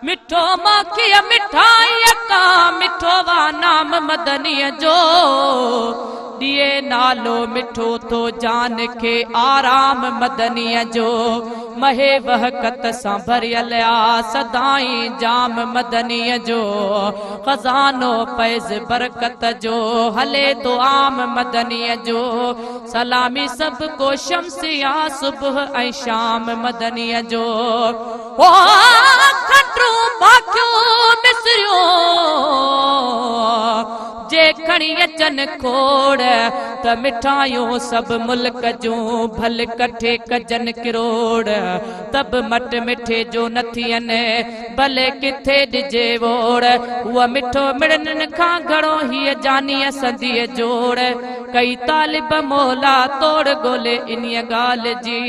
مٺو ماکيء مٺائيء کان مٺو آ نام مدنيء جو. ڏئي نالو مٺو ٿو جان کي آرام مدنيء جو. مهي وهڪت سان ڀريل آ سدائين جام مدنيء جو. خزانو فيض برڪت جو هلي ٿو عام مدنيء جو. سلامي سڀ ڪو شمسيا صبح ۽ شام مدنيء جو. او کنڊون ماکيون مصريون جي کڻي اچن کوڙ ته مٺايون سڀ ملڪ جون ڀل ڪٺي ڪجن ڪروڙ ته به مٽ مٺي جو نه ٿين ڀلي ڪٿي ڏجي ووڙ هوء مٺو مڙنين کان گهڻو هيء جانيء سنديء جوڙ ڪئي طالب مولا توڙ ڳولي انهيء ڳالهه جي.